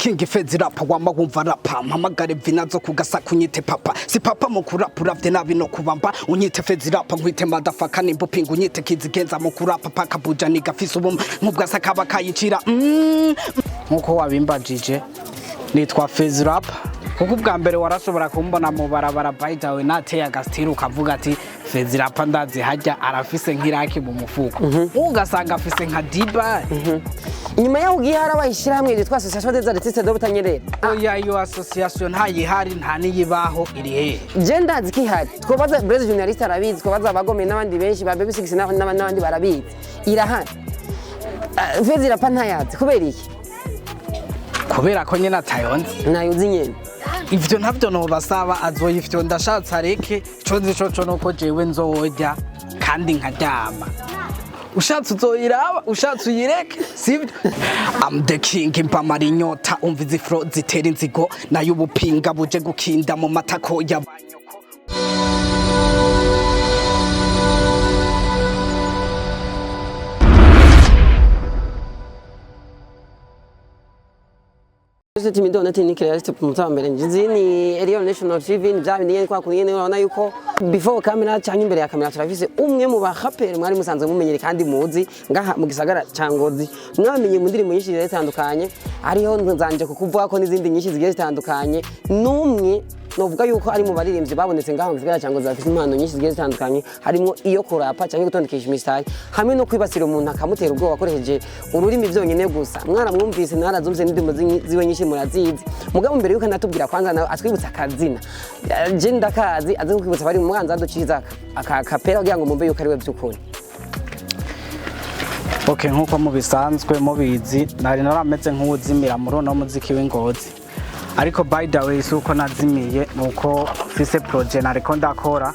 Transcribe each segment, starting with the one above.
King Fezi rapa, wama wumva rapa, mpamagare vina zo kugasa, unyite papa, si papa mu kurapa, uravye nabi no kubamba. Unyite Fezi rapa, nkwite madafaka, nimba upinga unyite kizigenza mu kurapa, paka buja nigafise ubumwe nk'ubwasa kaba kayicira. Nkuko wabimbajije, nitwa Fezi rapa, kuko ubwa mbere warashobora kumbona mu barabara, by the way, nateye agasitiri, ukavuga ati Fezi rapa ndazi hajya arafise nk'iraki mu mufuko, ugasanga afise nka diba. Inyuma yaho ugiye harabaye ishyirahamwe ryitwa Association des Artistes de Butanyerera. Oya, iyo association ntayihari, nta niyibaho, iri hehe? Je ndazi ko ihari. Twobaza Blaise journaliste arabizi, twobaza abagome n'abandi benshi ba Baby Six n'abandi barabizi, irahari. Ah, Fezi rapa ntayazi kubera iki? Kubera ko nyine atayonze. Ntayo uzi nyene. Ivyo ntavyo nobasaba, azoyivyo ndashatse areke. Ico nzi coco nuko jewe nzorya kandi nkaryama. Ushatse uzoyiraba, ushatse uyireke, sibyo? I'm the king, mbamara inyota, umva izi flow zitera inzigo, nayo ubupinga buje gukinda mu matako ya banyoko. Timido nati ni crealiste ku mbere ngizi ni Elion National TV, ni bya bindi nyene kwa kuri nyene. Urabona yuko before camera cyangwa imbere ya kamera turafise umwe mu baraperi mwari musanzwe mumenyere kandi muzi ngaha mu gisagara ca Ngozi. Mwamenye mu ndirimbo nyinshi zigiye zitandukanye, ariho nzanje kukuvuga ko n'izindi nyinshi zigiye zitandukanye. N'umwe novuga yuko ari mu baririmbyi babonetse ngaha mu gisagara ca Ngozi bafite impano nyinshi zigiye zitandukanye, harimo iyo kurapa cyangwa gutondekesha imisitari hamwe no kwibasira umuntu akamutera ubwoba akoresheje ururimi byonyine gusa. Mwaramwumvise, mwarazumvise n'indirimbo ziwe nyinshi murazizi. Mugabo mbere yuko anatubwira, kwanza nawe atwibutsa akazina. Je ndakazi, aze kukwibutsa bari mu mwanza aduciza aka kapera kugira ngo mumve yuko ari we by'ukuri. Okay, nkuko mubisanzwe mubizi, nari narameze nk'uwuzimira muri uno muziki w'Ingozi, ariko by the way si uko nazimiye, nuko mfise projet nariko ndakora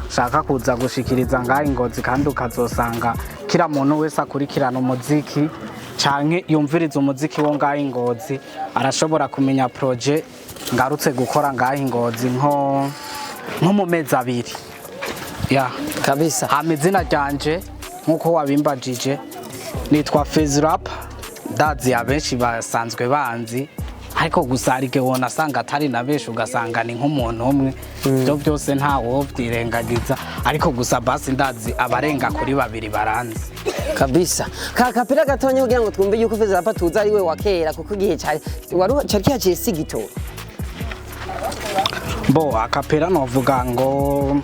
shaka kuza gushikiriza ngaha Ingozi, kandi ukazosanga kila muntu wese akurikirana umuziki canke yumviriza umuziki wo ngaha Ingozi arashobora kumenya projet ngarutse gukora ngaha Ingozi nko mu mezi 2 ya. Kabisa. Hama izina ryanje, nk'uko wabimbajije, nitwa Fezi Rap. Ndazi abenshi basanzwe banzi, ariko gusa hari igihe wona asanga atari na benshi, ugasanga ni nk'umuntu umwe. Ibyo byose ntawo byirengagiza, ariko gusa basi ndazi abarenga kuri babiri baranzi. Kabisa. Ka kapera gatonya kugira ngo twumve yuko Fezi rapa tuzi ari we wa kera, kuko igihe cyari wari cyari kihaciye si gito. Bo a cappella novuga ngo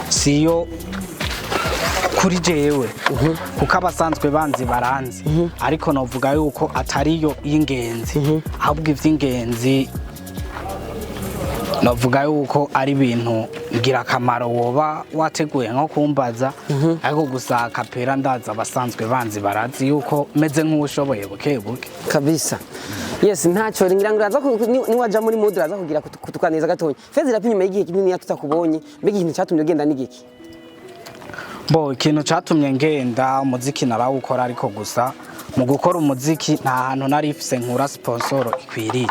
siyo kuri jewe, kuko abasanzwe banzi baranzi, ariko novuga yuko atariyo y'ingenzi, ahubwo ivy'ingenzi novuga yuko ari ibintu ngirakamaro woba wateguye nko kumbaza. Ariko gusa a cappella ndazi abasanzwe banzi barazi yuko meze nk'uwushoboye buke buke. Kabisa, yes, ntacyo ngira ngo uraza niwaja muri mood uraza kugira kutukaneza gatonya. Fezi rapa, inyuma y'igihe kinini tutakubonye, mbega ikintu cyatumye ugenda n'igiki? Bo, ikintu catumye ngenda, umuziki narawukora, ariko gusa mu gukora umuziki nta hantu nari mfise nkura sponsor ikwiriye.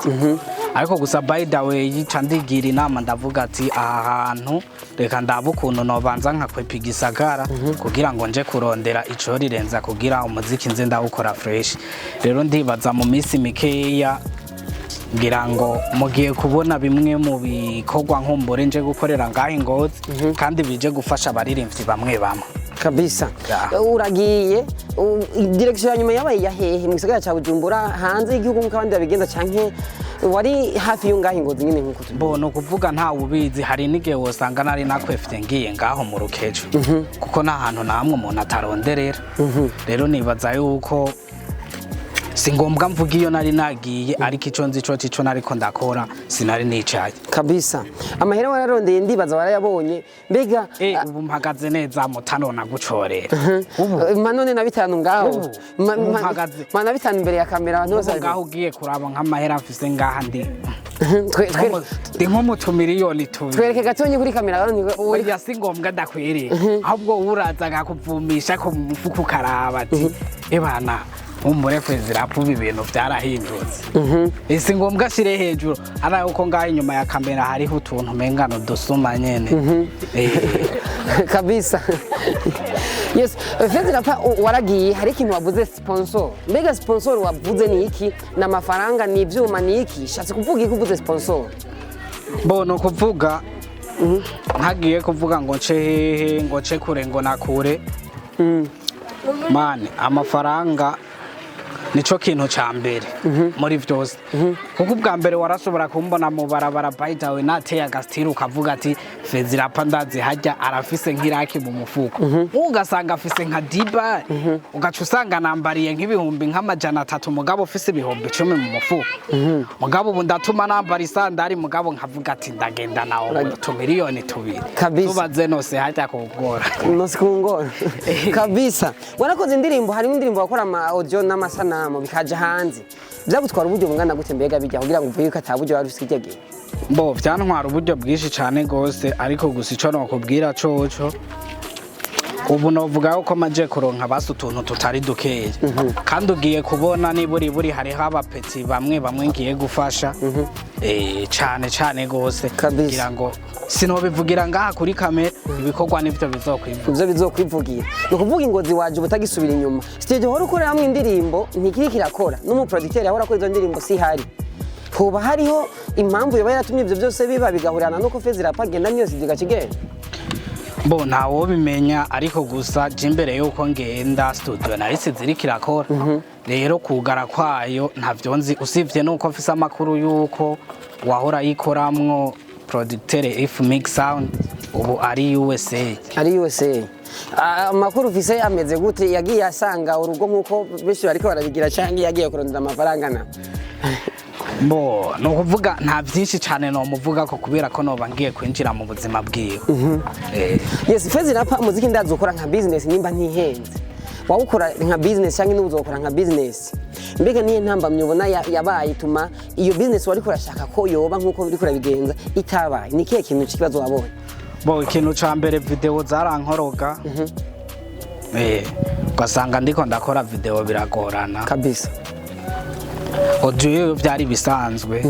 Ariko gusa by the way ca ndigira inama, ndavuga ati aha hantu reka ndabe ukuntu nobanza nkakwepa igisagara kugira ngo nje kurondera ico rirenza kugira umuziki nze ndawukora fresh. Rero ndibaza mu minsi mikeya ngira ngo mugiye kubona bimwe mu bikorwa nkumbure nje gukorera ngaho Ingozi, kandi bije gufasha abaririmbyi bamwe bamwe. Kabisa. Ya. Uragiye, direction ya nyuma yabaye ya hehe? Mu gisagara ca Bujumbura, hanze y'igihugu nk'uko abandi babigenza, canke wari hafi yo ngaho Ingozi nyine nk'uko tubizi? Bo, ni ukuvuga ntawe ubizi, hari n'igihe wosanga nari nakwefye ngiye ngaho mu Rukejo, kuko nta hantu na hamwe umuntu ataronderera. Rero nibaza yuko si ngombwa mvuga iyo nari nagiye, ariko ico nzi co cico nariko ndakora, sinari nicaye. Kabisa, amahera wararondeye, ndibaza warayabonye. Mbega Ubu mpagaze neza mutano nagucorera ubu. Manone na bitanu ngaho. Ubu, ubu mpagaze. Ma na bitanu imbere ya kamera abantu bose. Ubu ngaho ugiye kuraba nk'amahera mfise ngaha, ndi Twe ndi nko mu tumiliyoni 2. Twereke gatonyi kuri kamera abantu Oya, si ngombwa ndakwereka, ahubwo uraza nkakuvumisha ku mufuko ukaraba ati ebana umure Fezi Rap, ubu ibintu byarahindutse. Si ngombwa ashire hejuru, ari uko ngaho inyuma ya kamera hariho utuntu umengano dusuma nyene. Kabisa. Yes, Fezi Rapa, waragiye hari ikintu wavuze, sponsor. Mbega sponsor wavuze ni iki? Ni amafaranga, ni ivyuma, ni iki? Shatse kuvuga iki uvuze sponsor? Bo, ni ukuvuga ntagiye kuvuga ngo nce hehe, ngo nce kure, ngo nakure mani amafaranga. Nico kintu ca mbere muri vyose, kuko ubwa mbere warashobora kumbona mu barabara, by the way, nateye agasitiri, ukavuga ati Fezi Rapa ndazi hajya arafise nk'iraki mu mufuko, ugasanga afise nka diba, ugaca usanga nambariye nk'ibihumbi nk'amajana 3, mugabo ufise 10,000 mu mufuko. Mugabo ubu ndatuma nambara isandari, mugabo nkavuga ati ndagenda nawe 2 miliyoni. Kabisa. Tubaze nose hajya kugora. No sikungora kabisa. Warakoze indirimbo, harimo indirimbo wakora ama audio n'amasanamu bikaja hanze, byagutwara uburyo bungana gute mbega bijya kugira ngo uvuge ko ata buryo wari ufise kirya gihe? Bo, vyantwara uburyo bwinshi cane gose, ariko gusa ico nokubwira coco, ubu novuga yuko maje kuronka basi utuntu tutari dukeya, kandi ugiye kubona niburi buri hariho abapetits bamwe bamwe ngiye gufasha cane cane gose. Kabisa. Kugira ngo sinobivugira ngaha kuri kamera, ibikorwa nivyo bizokwivuga. Ivyo bizokwivugira. Ni ukuvuga ingozi waje uba utagisubira inyuma, studio uhora ukoreramwo indirimbo ntikiri kirakora, n'umuproducteur yahora akora izo ndirimbo si hari. Hoba hariho impamvu yoba yaratumye ivyo byose biba bigahurana nuko Fezi Rapa agenda niyo studio igaca igenda? Bo, ntawobimenya, ariko gusa je imbere yuko ngenda studio narisize iriko irakora. Rero kugara kwayo ntavyo nzi, usivye nuko mfise amakuru yuko wahora yikoramwo producteur If Mix Sound ubu ari USA. Ari USA. Amakuru ufise ameze gute? Yagiye asanga urugo nk'uko benshi bariko barabigira, canke yagiye kurondera amafaranga na Bo, ni ukuvuga nta byinshi cyane nomuvuga ko, kubera ko noba ngiye kwinjira mu buzima bwiwe. Yes, Fezi Rapa, umuziki ndazi ukora nka business, nimba ntihenze wawukora nka business cyangwa n'ubu uzokora nka business. Mbega niyo ntambamyi ubona yabaye ituma iyo business wariko urashaka ko yoba nk'uko uriko urabigenza itabaye? Ni ikihe kintu c'ikibazo wabonye? Bo, ikintu ca mbere, video zarankoroga. Ugasanga ndiko ndakora video biragorana. Kabisa. Audio yo byari bisanzwe,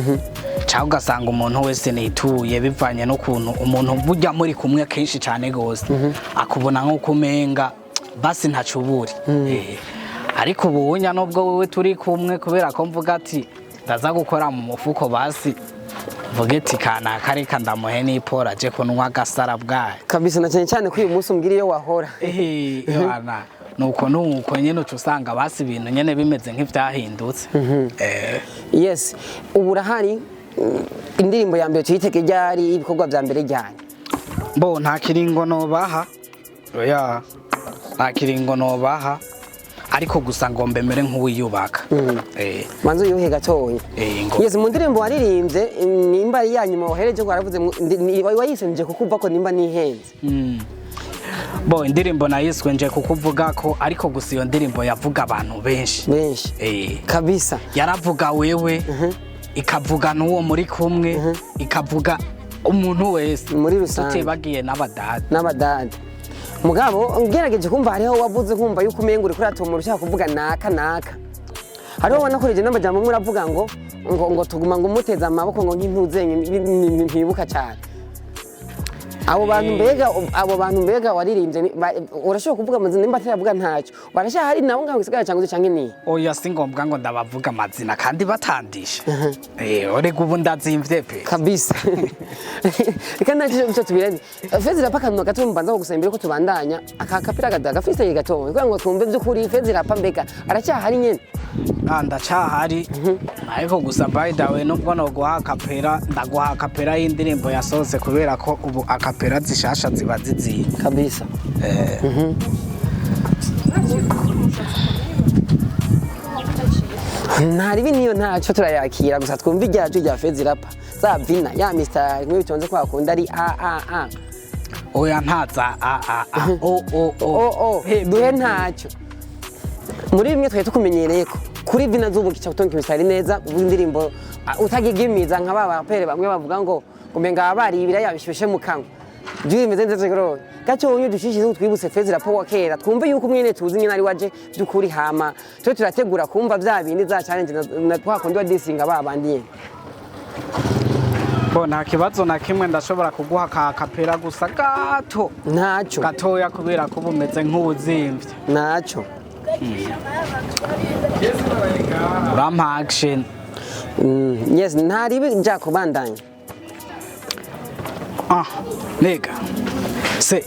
cyangwa ugasanga umuntu wese nituye, bivanye n'ukuntu umuntu burya muri kumwe kenshi cyane gose akubona nk'uko umenga basi ntacuburi. Ariko ubunya nubwo wewe turi kumwe, kubera ko mvuga ati ndaza gukora mu mufuko, basi mvuge ati kanaka reka ndamuhe n'ipora aje kunywa agasara bwayo. Kabisa, na cyane cyane ko uyu munsi umbwira iyo wahora. Ehe, nuko nyene uca usanga basi ibintu nyene bimeze nk'ivyahindutse. Yes, ubu urahari. Indirimbo ya mbere tuyitege ryari? Ibikorwa vya mbere ryari? Bo, nta kiringo nobaha, oya, nta kiringo nobaha, ariko gusa ngo mbemere nk'uwiyubaka. Manze uyuhe gatoya. Ngo Yes, mu ndirimbo waririmbye, nimba ari ya nyuma wahereje ko waravuze wayise nje kukuva ko, nimba nihenze? Bo, indirimbo nayiswe nje kukuvuga ko, ariko gusa iyo ndirimbo yavuga abantu benshi. Benshi. Kabisa. Yaravuga wewe, ikavuga n'uwo muri kumwe, ikavuga umuntu wese Muri rusange. tutibagiye n'abadada. N'abadada. Mugabo ngerageje kumva hariho wavuze, nkumva yuko umenga uriko uratumura ushaka kuvuga naka naka. Hariho wanakoreje n'amajambo amwe uravuga ngo tuguma ngo umuteze amaboko ngo nk'intuzenye, ntibuka cyane abo bantu. Mbega abo bantu, mbega waririmbye urashobora kuvuga amazina? Nimba ataravuga ntacyo, barashahari nabo ngaho gisigara cyangwa canke ni Oya, si ngombwa ngo ndabavuga amazina kandi batandisha. Orega ubu ndazimvye pe. Kabisa. Reka ntacyo icyo tubiranye. Fezi Rapa, akantu gato mbanza kugusaba imbere ko tubandanya, aka kapira gada gafise gato kugira ngo twumve by'ukuri Fezi Rapa mbega aracyahari nyene? Ah, ndacahari, ariko gusa by the way, nubwo noguha acapella, ndaguha acapella y'indirimbo yasohotse, kubera ko ubu acapella zishasha ziba ziziye. Kabisa. Ntaribi niyo ntacyo turayakira, gusa twumva iryacu rya Fezi Rapa za vina ya Mr kimwe bitonze kwa kundi ari a a a. Oya, ntaza a a a o o o. O o. He, duhe ntacyo. Muri bimwe twari tukumenyereye ko kuri vina z'ubu kica gutonka imisari neza, ubu indirimbo utagigimiza nka ba bapere bamwe bavuga ngo umenga bari ibiraya bishyushye mu kanwa. Byo bimeze neza rero gacyo unyu dushishize twibutse Fezi Rapa wa kera, twumve yuko umwene tuzi nyine ari waje by'ukuri, hama twe turategura kumva bya bindi za challenge na twa kundi wa disinga ba bandi nyene. Bo, nta kibazo na kimwe, ndashobora kuguha ka cappella gusa gato. Ntacyo. Gatoya, kubera ko bumeze nk'ubuzimvye. Ntacyo. Urampa action. Yes, ntaribi nja kubandanya. Ah, nigga. Say,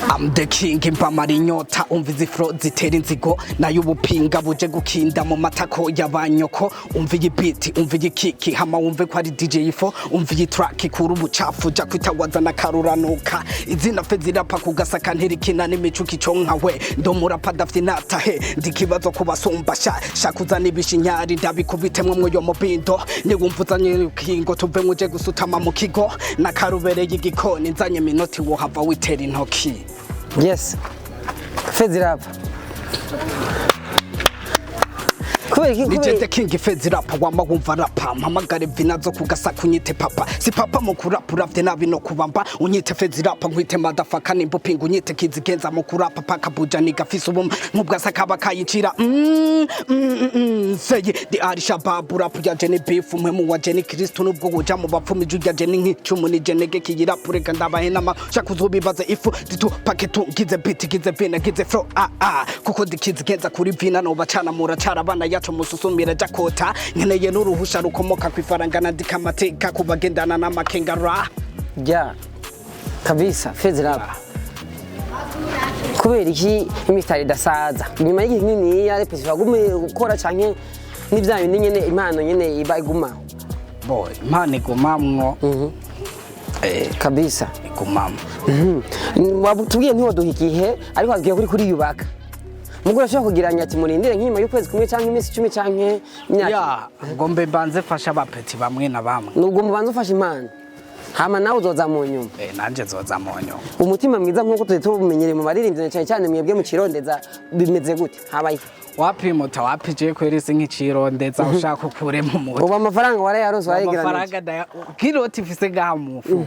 I'm the king, mpamara inyota, umva izi flow zitera inzigo nayo ubupinga buje gukinda mu matako y'abanyoko. Umva iyi beat, umva iyi kick, hama wumve ko ari DJ Fo. Umva iyi track ikura ubucafu, ja kwitawaza na karuranuka. Izina fe zirapa kugasaka, ntirikina n'imicuko ico nkawe ndomurapa dafyinata he ndikibazo kubasumba sha shakuzana ibishinyari ndabikubitemwo mwoyo mubindo. Niwumva uzanye urukingo, tuve muje gusutama mu kigo nakarubereye igikoni, nzanye minoti wohava witera intoki. Yes, Fezirapa, kubera iki? Ni Kubera Jede King Fezirapa, wama wumva rapa, mpamagare vina zo kugasaka, unyite papa si papa mu kurapa, uravye nabi no kubamba unyite Fezirapa, nkwite madafaka, nimba upinga unyite kizigenza mu kurapa paka buja nigafise ubumwe nk'ubwasaka bakayicira seye di ari shababu rap ya jeni beef umwe mu wa jeni Kristo nubwo woja mu bapfumu, ijwi rya jeni nk'icumu ni jenege kiyirapa, reka ndabahe nama shaka uzobibaze ifu ditu paketu ngize beat, ngize vina, ngize flow, ah ah, kuko ndikizigenza kuri vina no bacana muracara abana yacu mususumira jakota, nkeneye n'uruhusha rukomoka ku ifaranga, nandika amateka ku bagendana n'amakenga ra. Ya kabisa. Fezirapa, kubera iki imitari idasaza inyuma y'igihe kininiya répétition, wagume gukora, canke ni bya bindi nyene, impano nyene iba igumaho? Bo, impano igumamwo. Kabisa. Igumamwo. Tubwiye ntiwoduha igihe, ariko wabwiye kuri kuriyubaka mugo urashobora kugira ati murindire nk'inyuma y'ukwezi kumwe canke iminsi 10 canke imyaka. Ya, ngo mbe mbanze fasha abapeti bamwe na bamwe. Nubwo mubanza ufashe impano, hama nawe uzoza mu nyuma. Nanje nzoza mu nyuma. Umutima mwiza nk'uko turi tubumenyereye mu baririmbyi, cyane cyane mwebwe mu Kirondeza, bimeze gute? Habaye Wapi muta, wapi, je kweri si nk'icirondeza, ushaka ukure mu mutwe. Ubu amafaranga warayaronse, warayegeranije? Amafaranga ndaya kiroti ifise ngaha mu mufuko,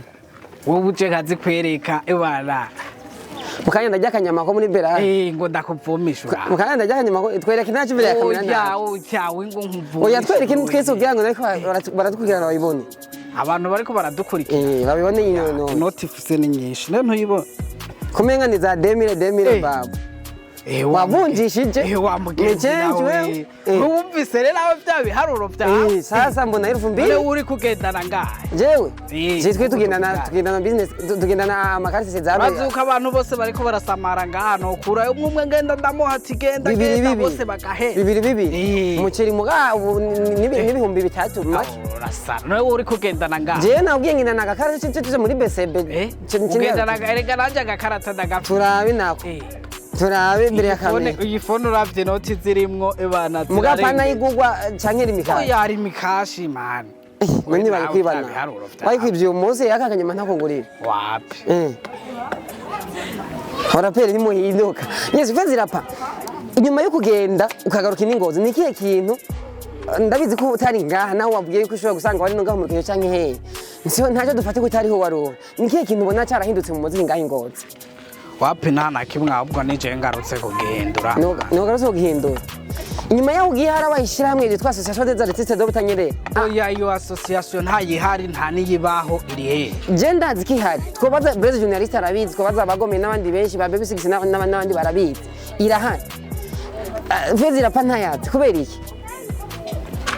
wowe uje nkazikwereka ibara. Mu kanya ndarya akanyama ko muri Berari. Ngo ndakuvumisha. Mu kanya ndarya akanyama ko twereke ntacyo imbere ya kamera. Oya. Ntacyo. Oya, we ngo nkuvumishe. Oya, twereke twese kugira ngo ariko baratwikirana babibone. Abantu bariko baradukurikira. Babibone inono. Inoti ifise ni nyinshi none ntuyibona? Kumenga ni za 2000 2000. Babu wavunjishije. Wa mugenzi. Ni change. Nawe. Wewe. Wumvise rero aho bya biharuro byawe? Sasa mbona 2000. None uri kugendana ngahe? Jewe je twe tugendana tugendana. Tugendana business, tugendana amakarisi zabe. Urazi abantu bose bariko barasamara ngaha, nokura umwe umwe, ngenda ndamuha ati genda. Bibiri. Genda. Bibiri. Bose bagahera. Bibiri bibiri. Umuceri muga ubu n'3000 make. Urasara, nawe uri kugendana ngaha. Jewe nabwiye ngendana agakarisi tuje muri BCB. Ugendana, erega nanje agakarata ndagafite. Turabe nako. Turabe imbere ya kamera. Iyi phone uravye inoti zirimwo ebana. Muga pana igugwa canke rimikashi? Oya, ari mikashi man. Mwe bari kwibana. Ibiharuro vyawe. Bayikwibye uyu munsi yaka kanyama ntakungurira. Wapi. Abaraperi nimuhinduka. Yes, Fezirapa, inyuma yo kugenda ukagaruka n'ingozi, ni ikihe kintu? Ndabizi ko utari ngaha, nawe wabwiye ko ushobora gusanga wari no ngaho mu kintu canke hehe, nsiho ntacyo dufate ko utariho wari uri. Ni ikihe kintu ubona carahindutse mu muziki ngaho ingozi? Wapi, nta na kimwe, ahubwo nije ngarutse kugendura. Nugarutse kuguhindura inyuma yaho ugiye, harabaye ishyirahamwe ryitwa Association des Artistes de Butanyerera. Oya, iyo association ntayihari, nta niyibaho, iri hehe? Je ndazi ko ihari, twobaza Blaise Journaliste arabizi, twobaza abagome n'abandi benshi ba Baby Six n'abandi barabizi, irahari. Fezirapa ntayazi kubera iki?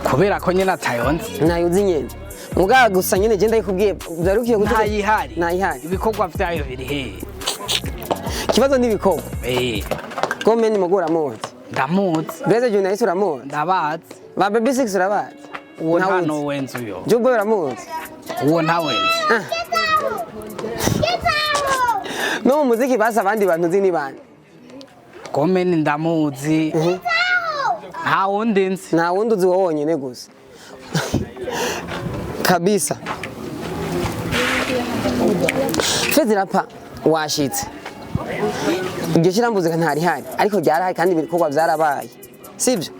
Kubera ko nyine atayonze. Ntayo uzi nyene, mugabo gusa nyene je ndayikubwiye, byari ukwiye Ntayihari. Ntayihari. Ibikorwa vyayo biri hehe? Ikibazo n'ibikorwa. Gomeni mugo uramuzi? Ndamuzi. Blaise Journaliste uramuzi? Ndabazi. Ba Baby Six urabazi? Uwo nta Ntawuzi. nuwenzi uyo. Jumbo uramuzi? Uwo ntawenzi. No mu muziki basi abandi bantu uzi ni bande? Gomeni ndamuzi, nta wundi nzi. Nta wundi uzi, wowe wonyene gusa kabisa. Fezirapa, washitse, iryo shirambuzi ntarihari, ariko ryarahari kandi ibikorwa vyarabaye, sivyo?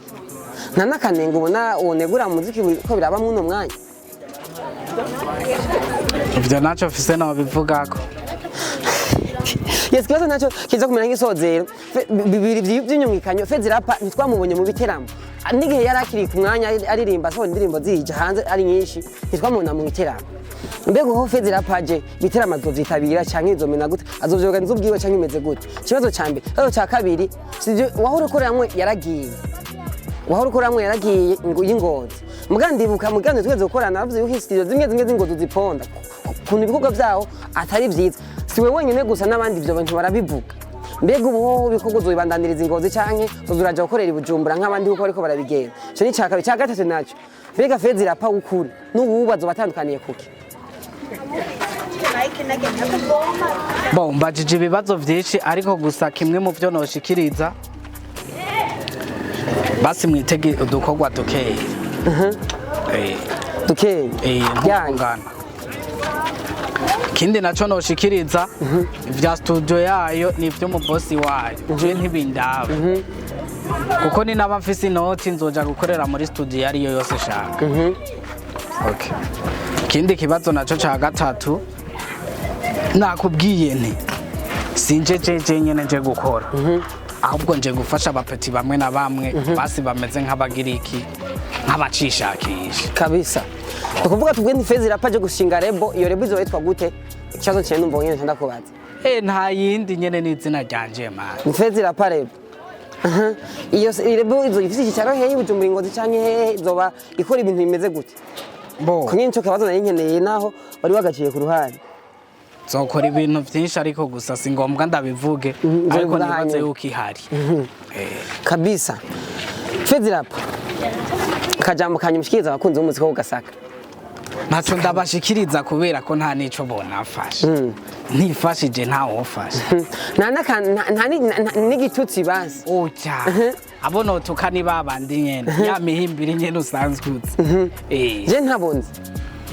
Nta n'akanenge ubona wonegura mu muziki ko biraba mw'uno mwanya? Ivyo naco mfise nobivugako. Yes, ikibazo nacyo kiza kumera nk'isozero. Bibiri vy'inyumwikanyo. Fezirapa ntitwamubonye mu biteramo n'igihe yari akiri ku mwanya aririmba, asohora indirimbo zija hanze ari nyinshi, ntitwamubona mu biteramo. Mbega aho Fezi Rapaje biteramo azovyitabira canke izomena gute, azovyorganiza ubwiwe canke imeze gute? Ikibazo ca mbere. Ikibazo ca kabiri, sivyo wahora ukoreramwo yaragiye, wahora ukoreramwo yaragiye y'Ingozi. Muga ndibuka muganiro twigeze gukorana, bavuze yuko studio zimwe zimwe z'Ingozi ziponda ukuntu ibikorwa vyaho atari vyiza. Si we wenyine gusa, n'abandi ivyo bintu barabivuga. Mbega ubu hoho ibikorwa uzobibandaniriza Ingozi canke uzoza uraja gukorera i Bujumbura nk'abandi kuko bariko barabigenza? Ico ni ica kabiri. Ica gatatu naco, mbega Fezi Rapa w'ukuri n'uwubu azoba atandukaniye kuki? Bo mbajije ibibazo vyinshi, ariko gusa kimwe mu vyo noshikiriza, basi mwitege udukorwa dukeya. Dukeya? Yanjye yanjye. Ikindi naco noshikiriza, vya studio yayo ni ivy'umubosi wayo, je ntibindaba, kuko ni naba mfise inoti nzoja gukorera muri studio ariyo yose shaka. Okay. Ikindi kibazo naco ca gatatu, nakubwiye nti sinje jeje nyene nje gukora, ahubwo nje gufasha abapeti bamwe na bamwe basi bameze nk'abagiriki, nk'abacishakisha. Kabisa. Ni ukuvuga tubwe ni Fezi Rapa aje gushinga label, iyo label izoba yitwa gute? Ikibazo nciye numva nyene ndakubaza. Nta yindi nyene, ni izina ryanje man. Ni Fezi Rapa label. Iyo label izoba ifise icyicaro hehe? Bujumbura, Ingozi canke hehe? Izoba ikora ibintu bimeze gute? Bo Ko nyene nico kibazo nari nkeneye, naho wari wagaciye ku ruhande. Nzokora ibintu vyinshi, ariko gusa si ngombwa ndabivuge. Nzobivuga Ariko nibaze hanyuma. yuko ihari. Kabisa. Fezi Rapa, akajambo kanyuma ushikiriza abakunzi b'umuziki wo Gasaka. Ntaco ndabashikiriza, kubera ko nta nico bonafasha. Ntifashije ntawofasha. Nta nta n'igitutsi basi? Oya, abo notuka ni babandi nyene, ya mihimbiri nyene usanzwe uzi. Je ntabonze.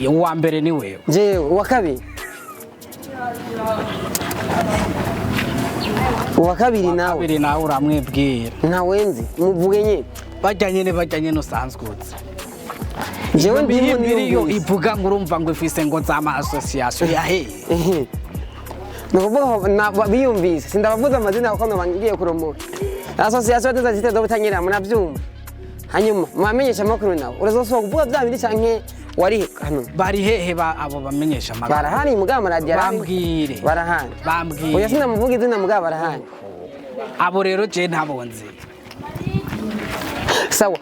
Uwa mbere ni wewe. Jewe? Uwa kabiri, uwa kabiri nawe? Kabiri nawe uramwibwira. Ntawenzi, muvuge nyene. Barya nyene, barya nyene usanzwe uzi. Jewe ndimo. Mihimbiri yo Niyumvise. ivuga ngo urumva ngo ifise ngo za ma association ya hehe. Ni ukuvuga ngo biyumvise, sindabavuze amazina kuko noba ngiye kuromora association des artistes zo Butanyerera, munavyumva. Hanyuma mubamenyesha amakuru nawe urazosohoka kuvuga bya bindi canke wari hano? Bari hehe ba abo bamenyesha amakuru? Barahari mugabo amaradiyo arahari. Bambwire. Barahari. Bambwire. Oya, sinamuvuga izina, mugabo barahari. Abo rero je ntabonzi. Sawa,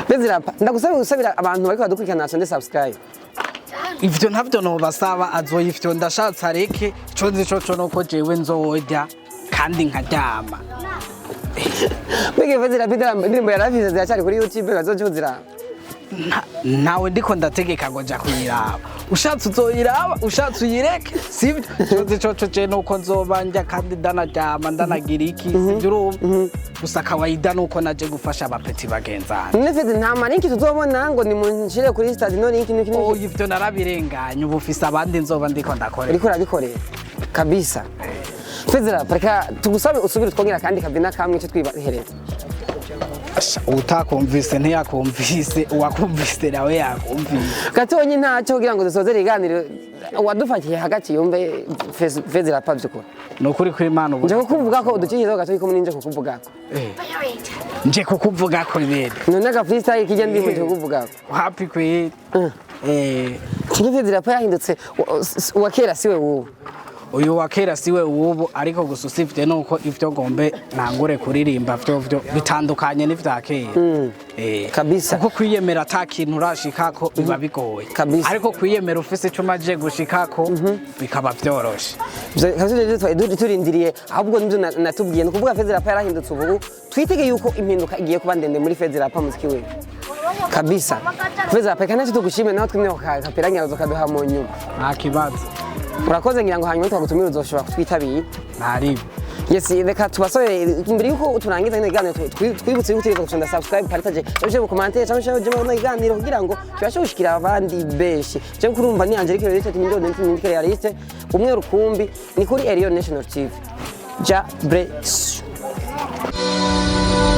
Bezirapa, ndagusaba gusabira abantu bariko badukurikirana basonde subscribe. Ivyo ntavyo nobasaba, azoyivyo ndashatse areke. Ico nzi coco nuko jewe nzorya kandi nkaryama. Mbega Bezirapa, indirimbo yaravize ziracyari kuri YouTube bazoca uziraba? Ntawe ndiko ndategeka ngo nja kuyiraba. Ushatse uzoyiraba, ushatse uyireke, sibyo? Ico nzi coco je nuko nzoba ndya kandi ndanaryama, ndanagira iki, sibyo? Urumva gusa kawaida nuko naje gufasha abapeti bagenzana. None Fezi, nta ma link tuzobona ngo nimunshire kuri stade, no link niki niki? Oya, ivyo narabirenganye, ubu ufise abandi nzoba ndiko ndakorera. Uriko urabikorera kabisa. Fezi Rapa, reka tugusabe usubire twongera kandi kabina kamwe icyo twibahereza. Asha, utakumvise ntiyakumvise, uwakumvise nawe yakumvise. Gatonyi ntacyo kugira ngo dusozere iganiro, uwadufatiye hagati yumve Fezi Rapa by'ukuri. Ni ukuri kw'Imana ubu Nje kukuvuga ko udukikizaho gatoyi ko nje kukuvuga ko. Nje kukuvuga ko ibintu. None aga freestyle kijya ndimo nje kukuvuga ko. Happy kweli. Kingi Fezi Rapa yahindutse, uwa kera siwe wubu. Uyu wa kera siwe uwubu, ariko gusa usivye nuko ivyo ngombe nangure kuririmba vyo vyo bitandukanye n'ivya kera. Kabisa. Kuko kwiyemera ata kintu urashikako biba bigoye. Kabisa. Ariko kwiyemera ufise ico umaze gushikako bikaba vyoroshe. Kabisa, ivyo twari turindiriye ahubwo nibyo natubwiye. Ni ukuvuga Fezi Rapa yarahindutse, ubu twitege yuko impinduka igiye kuba ndende muri Fezi Rapa muziki we. Kabisa. Fezi Rapa, reka ntacyo tugushime, naho twimye kapera nyaruzo kaduha mu nyuma. Nta kibazo. Urakoze, ngira ngo hanyuma twagutumira uzoshobora kutwitabira. Ntaribi. Yes, reka tubasore imbere yuko turangiza kino kiganiro, twibutse yuko utegerezwa gusonda subscribe, partage, cyangwa se commentaire, cyangwa se ujye mu kiganiro kugira ngo tubashe gushikira abandi benshi. Je kurumva ni Angelique Realiste, Timindo Nti Realiste, umwe rukumbi ni kuri Elion National TV. Ja bless you.